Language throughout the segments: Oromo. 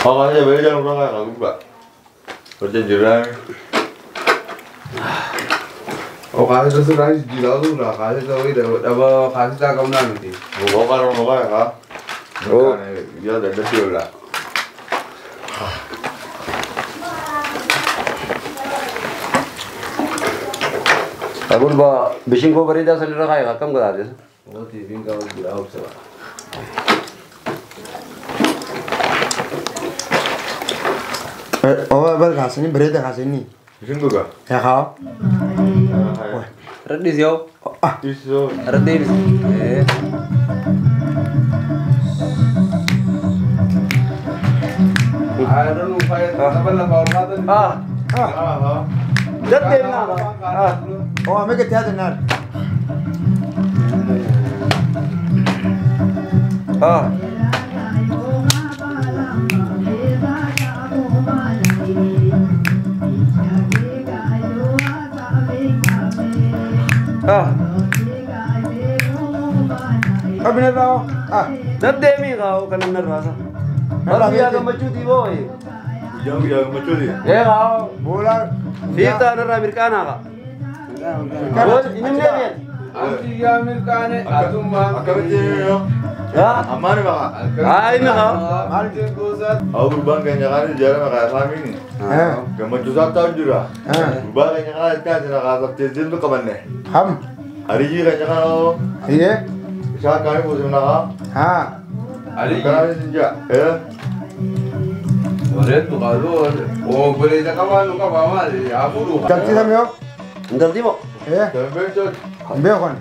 Makanya beda jangan kurang kayak aku pak. Berjanjiran. Oh kasih tu sudah jauh tu lah kasih tu itu apa kasih tak kamu nak nanti. Oh kalau mau kayak ah. Oh ya dah dah siap lah. Abul ba bishing ko barida sali rakhaya kam gada des. Oh tibing ka jauh sebab. Oh bal khasini barida khasini. Bishing ko ka? Ya khao. Radis yo. Ah. Iso. Radis. Eh. Aduh fire saballa paurata. Ah. Ah. Jatte na. Ah. Oh ame ke tya denar. Ah. Ah. Abine rao. Ah. Dadde mi rao kanan rasa. Bara gammachu di boy. Yang ya gammachu di. Eh rao. Bola. Fiita narra mirkana ga. Bol ini ne. Anti ya mirkane azumma. Akamitti yo. Ya. Amane ba. Ai na. Anti gozat. Au gurbaan keenya kana ijaarame kaasaamiini. Gammachuu isaa ta'u jira. Gurbaa keenya kana itti aansina kaasabtee deemtu qabanne. Ham. Hariyyii keenya kana hoo. Iyyee. Isaan akkaanii fuusifna kaa. Haa. Akkanaanis hin jira. Oreetu qabu obboleessa qabaa nu qabaa maali haa fuudhu. Galtii samii hoo? Galtii moo? Dambeecha. Hin beeku ani.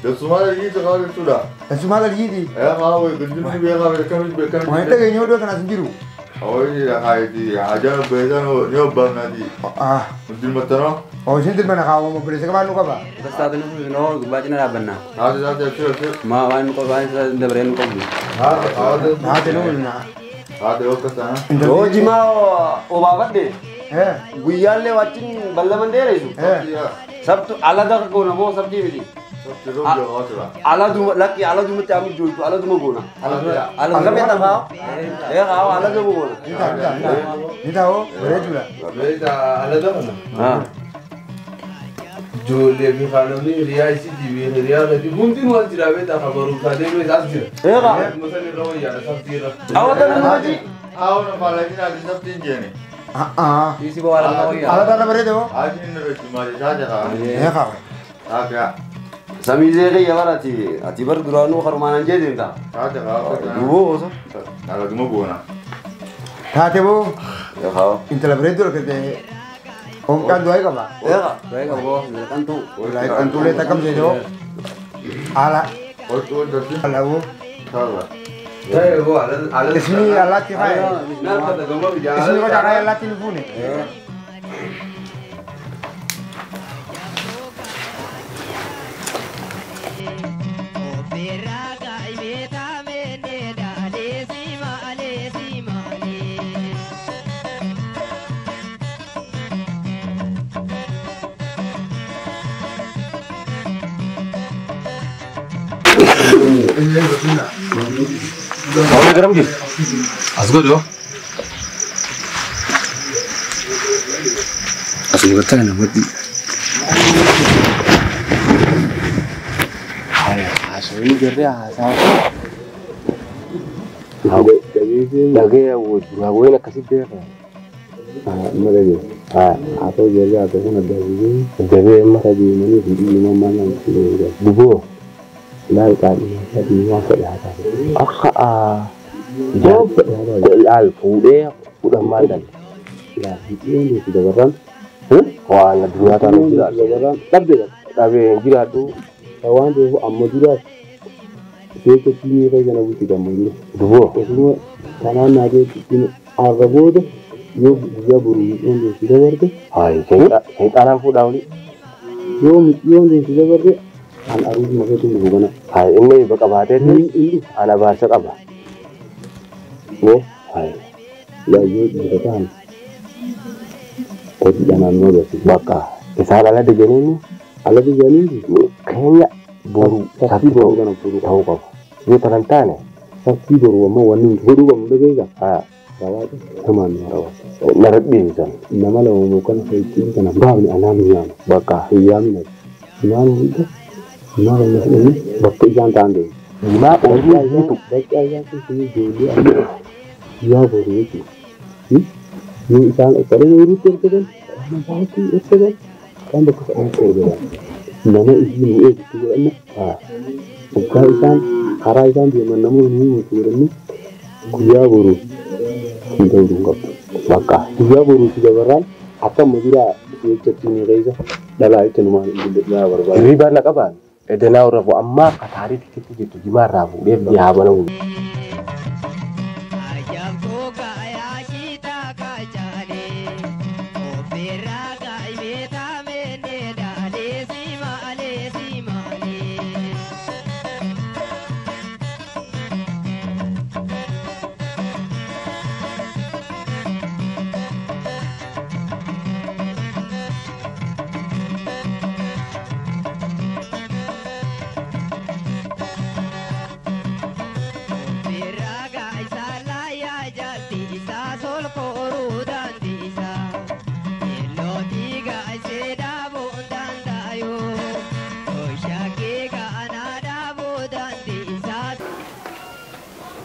Dassumaa dalgii isa kaa jechuudha. Dassumaa dalgiiti. Maa wayi gilgilli beekaa beekamitti beekamitti. Waan dhageenye odoo kanaas hin jiru. Hawwi hayti hajaan obboleessaan ni obbaafnaati. Ah. Dilmattanoo. Oo isin dilmana kaa obboleessa qabaa nu qaba. Bastaatu nu fuusnoo gubbaa cina dhaabbanna. Haati haati abshir abshir. Maa waan nu qaba waan dabaree nu qabdu. Haati haati nu fuusnaa. Haati okkasana. Oo jimaa obaafadhe. Guyyaallee wajjin ballaman dheeressu. Sabtu alaga goona moo sabtii miti. Ala duma lakki ala duma tamu joitu ala duma goona. Ala duma ta haa. Eh haa ala duma goona. Nita nita nita ho bareedudha. Bareeda ala duma. Haa. Ijoollee fi haadholii hiriyaa isii fi hiriyaa irratti hundinuu as jira beektaa kan barumsaa deemee as jira. Eegaa. Musan irra wayyaadha sabtii irra. Awwaata nama Awwa faalatiin ati sabtiin jeeni. Ah. Isi bawaa lama wayyaa. Ala dana bareeda hoo? Ajiin irra maali isaa jira. Eegaa. Haa. Samiizee kiyya bara ati ati bar duraanuu karumaan jee deemta. Taate haa. Duboo osoo. Ala duma goona. Taate boo. Eegaa. Intala bareedduu argate. Konkaan du'aa qaba. Eegaa. Du'aa qaba boo. Kantuu. Kantuulee takkam seetoo. Ala. Otuu darsi. Ala boo. Taala. Ta'e boo ala ala. Ismi allaatti faaya. Ismi qoca kaaya allaatti ni fuune. Garam ji. Asgo jo. Asgo gata na mati. Haya, aso ni garre asa. Lage wo dura na kasi bera. Malage. Ah, ato jarre ato na dabi. Dabi ma tabi mani di ma ma na dubo. Laal qaali hadi waan fedhe haa taate. Akka laal fuudhee fudhamaa dhala. Laal hidheen itti dabarran waan addunyaa taana jiraadhu. Dabarran dhabde dhabee jiraadhu. Waan ta'eef amma jiraaf keessatti miira kana bulti gammachuudha. Duboo. Osuma kanaan naa keessatti arra booda yoo guyyaa boru miidhaan itti dabarte. Hayi seexaanaan fuudhaa oli. Yoo miidhaan itti dabarte an aruus mafeetu dhufu kana. Hayi inni baqa baateetti ana baarsa qaba. Ne hayi yoo dhiira ta'an hojiidhaan naannoo agarsiisa. Bakka isaan ala dejaniini ala dejaniini keenya boru safii boru kana boru ta'uu qabu. Yoo tanan taane safii boru ammoo wanni nuti godhuu qabnu dhageessa. Haa Namaan Narabbiin nama lama kan ittiin kana baafne anaan yaama bakka hin yaamne naan hunda nama lama bakka isaan ta'an deemu. Jimaa ooyiruu ayyaatu bakka ayyaatu sun ijoollee argatu yaa boru jechuudha. Yoo isaan uffatan ooyiruutti ergatan masaatti ergatan kan bakka fedhanitti ergatan nama isii nu eegsitu godhanna waggaa isaan karaa isaan deeman namoonni nu himatu godhanne guyyaa boru hin ta'uu hin qabdu. Bakka guyyaa boruutti dabarraan akka amma jechatti ni keessa dhalaa itti numaan naa barbaada. Hirribaa na qabaan edanaa warra bu'u amma akka taariitti jirtu jimaa irraa fuudhee biyyaa mana hundi.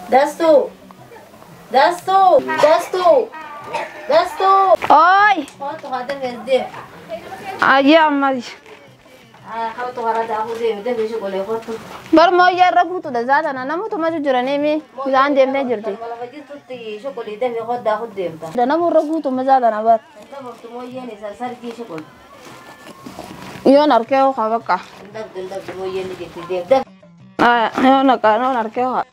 Dastu, Dastu, Dastu, Dastu. Oi. Aja amma. Bar mooyyaa irra guutuudha zaatana namoota maju jiraniimi bisaan deemtee jirti. Namu irra guutuma zaatana bar. Yoon arkee hoo bakka. Yoon akka yoon arkee hoo.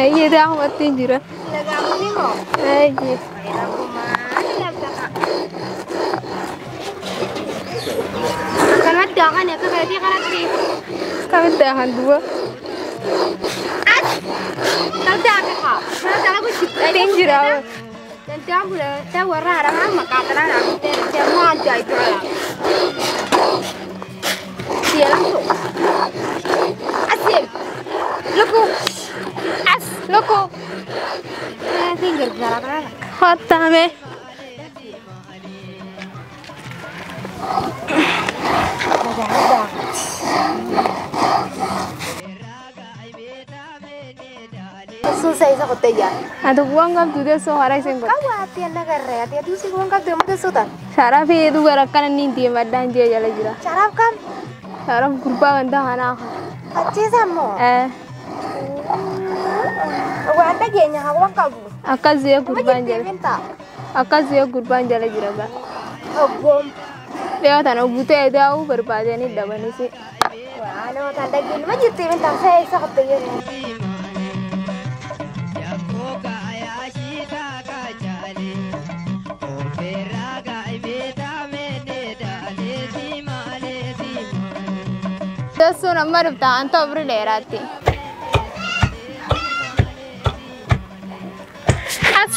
Ayyee ahmatti jira. Ayyee. Kanatti haqan akka keetii kanatti. Kamitti haqan duuba. Kanatti haqan kanatti haqan Ittiin jira. Dantaan bulatee warra haramaa maqaa kanaan haqatee deemaa ajaa'ibaa. Siyalamtu. Asim. Luku. As luku. Hottame. Susa isa botella. Adu buang qabdu teessoo karaa isin godhe. Qawwaatti anna garree ati aduu si bu'uun qabdu yommuu teessoo ta'a. Sharaaf hedduu gara akkana inni deemadhaan jee jala jira. Sharaaf kam? Sharaaf gurbaa wanta kanaa. Achiisa immoo? Waan dhageenya hawwan qabu. Akkas jee gurbaan jala. Akkas jee gurbaan jala jira ba. Obboon. Dhiyoo tana guutee daa'uu barbaadanii dhabanis. Waan waan dhageenyu ma jirti minta fe'isa qottee. Teessoon amma dhufta anta ofirri dheeraatti. As.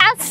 As.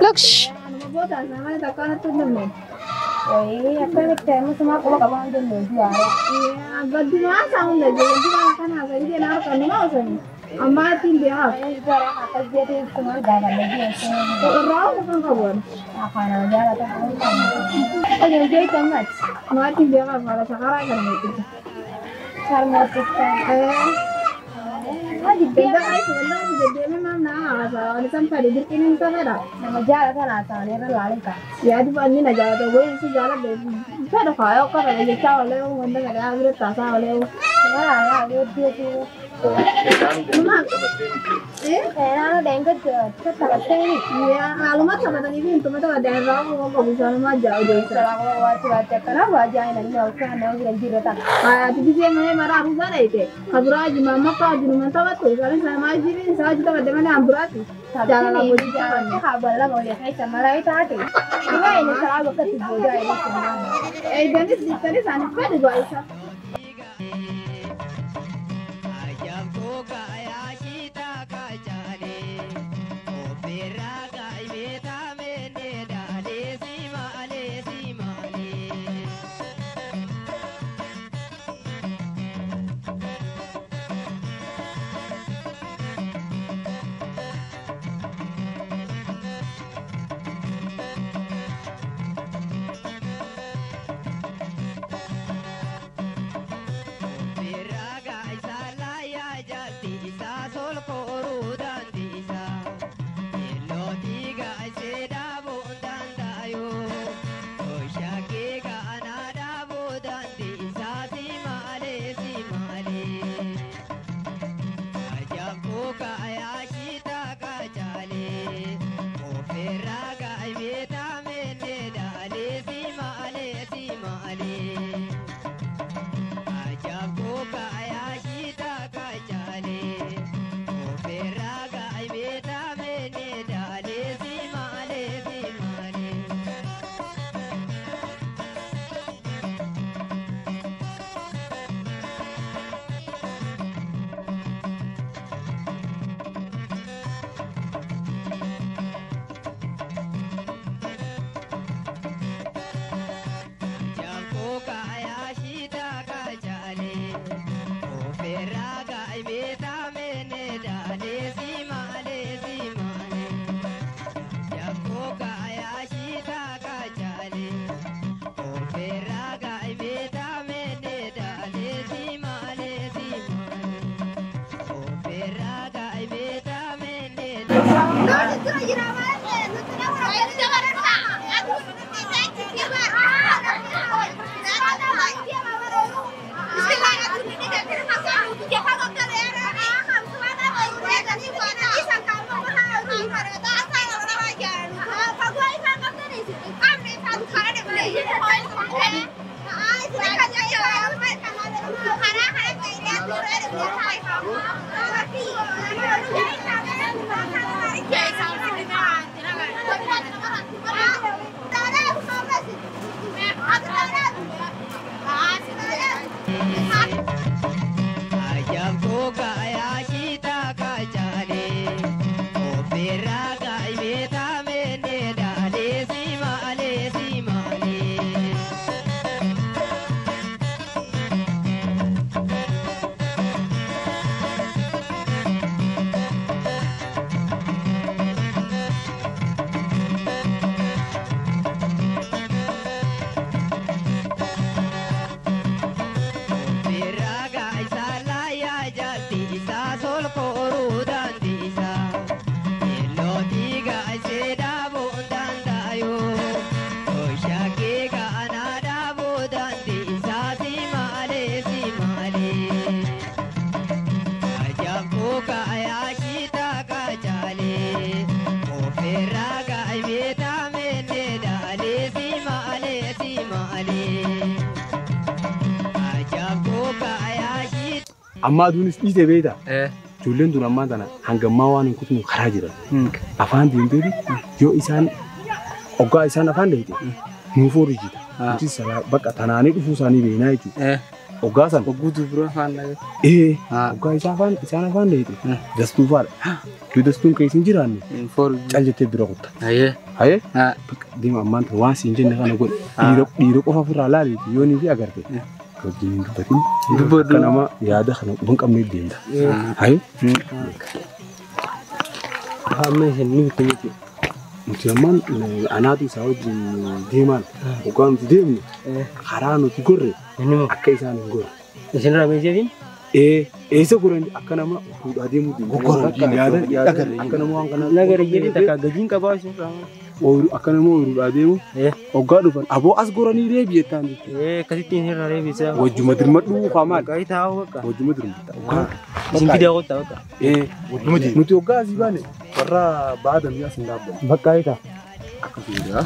Look, shh. Amma aduunis dhiisee beektaa? Ijoolleen tun ammaan tana hangammaa waan hin kutnu karaa jiran. Afaan deemteeti yoo isaan hoggaa isaan afaan deemte nuuf hojjeta. Nuti bakka tanaanii dhufuu isaanii beeknaa jechuudha. Oggaasan. Ogguu dubra afaan dhagee. Ee oggaa isaa afaan isaan afaan dheete. Dastuu faadha. Yoo dastuun keessa hin jiraanne. Cal jettee bira kutta. Hayyee. Hayyee. Deema ammaan tana waan siin jenne kana godhe. Dhiira qofa ofirraa laaliiti yoo ni fi agarte. Wajjin hin dubbatin. Akka nama yaada kana quban qabnee deemta. Hayyee. Amma isin ni bitte jechuudha. Nuti ammaan anaatu isaa wajjin deemaan hoggaa nuti deemnu karaa nuti gorre akka isaan hin gorre. Isin irraa meesheetiin? Eessa goran akka nama fuudhaa deemuu deemu. Yaada akka nama waan kanaa. Nagara jedhee takka gajiin qabaa isin irraa. Akka nama ooyiruudhaa deemu hoggaa dhufan aboo as goranii reebi jettaan jechuudha. Akkasitti isin irraa reebisa. Wajjuma dirmadhuu faa maal? Gaarii taa'uu bakka. Wajjuma dirmadha. Isin fidaa kottaa bakka. Nuti hoggaa asii baane warra baadam yaa sin dhaabbanne. Bakka ayita. Akkasuma jira.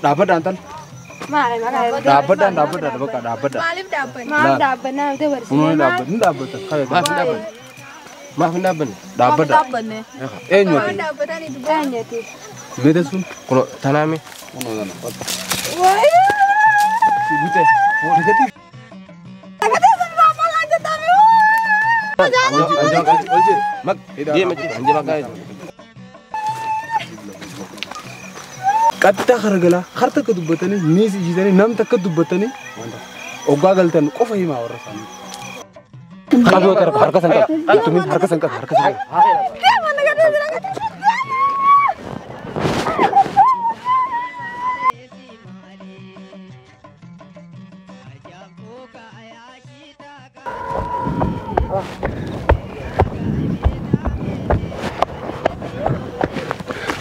Dhaabbadhaan tal. Maali maali. Dhaabbadhaan dhaabbadhaan bakka dhaabbadhaan. Maaliif dhaabbanne? Maal dhaabbannaa nuti barsiisne? Kunoo hin dhaabbatan. Maaf hin dhaabbanne? Maaf hin dhaabbanne? Dhaabbadhaan. Dhaabbanne. Eenyu ati? Dhaabbatanii dubbii eenyuti? Meeta sun? Kunoo tanaame. Kunoo tana. Waayee. Gute. Gute. Deema jechuudha. Anjaba gaa'ela. Qaxxaa hargalaa har takka dubbatanii miis ijjitanii nam takka dubbatanii oggaa galtan qofa himaa warra isaanii. Qaboo tarba harka san qaba. Tumin harka san qaba harka san qaba.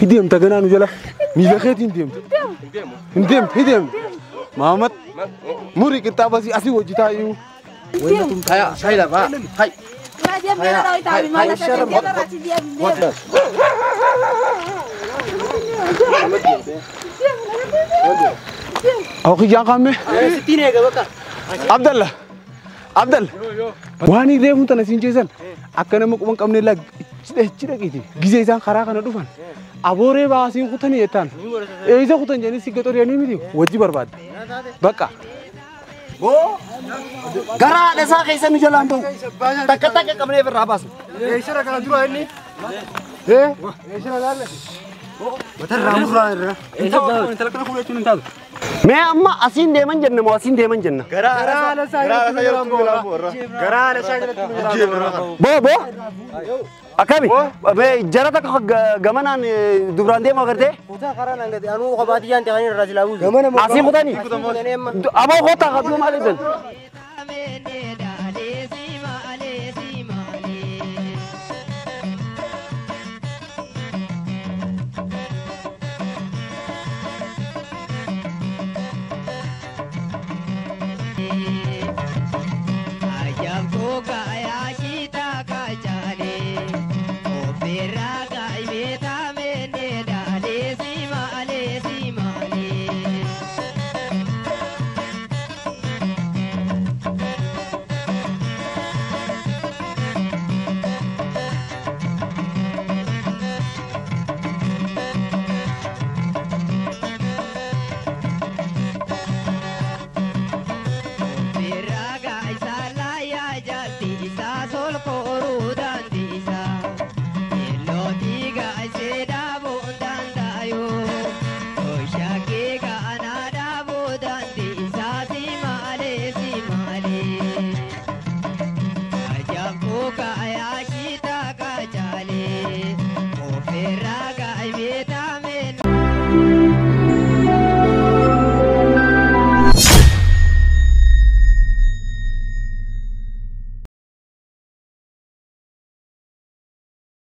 Hideemta ganaa nu jala. Miila keetiin deemta. Hin deemta hin deemta. Maamad muri qixxaaba asii hojii taa'uu. Haya shayi lafa. Hay. Awqi jaan qaame. Sittiin eega bakka. Abdalla. Abdalla. Waan reefuun tana siin jeesan akka nama quban qabne laa achi dhaqiiti. Gizee isaan karaa kana dhufan. Abooree baasiin kutanii jettaan. Eessa kutan jedhanii si gaxooriyanii miti wajji barbaadda. Bakka. Gara haadha isaa keessa nu jalaan ba'u. Takka takka qabnee irraa baasna. Eessara kana dura inni. Eessara laalle. Matarraa muraa irra. Intala kana fuudhachuu hin taatu. Mee amma asiin deeman jenna moo asiin deeman jenna? Gara haadha isaa jalatti nu jalaan ba'u. Gara haadha isaa jalatti nu jalaan ba'u. Boo boo. Akkami? Jara takka gamanaan dubraan deemu agartee? Kutaa karaa naan gadi anuu kophaatiyyaan ta'anii irraa silaa buusu. Asii kutanii? Aboo kottaa qabduu maal jedhan?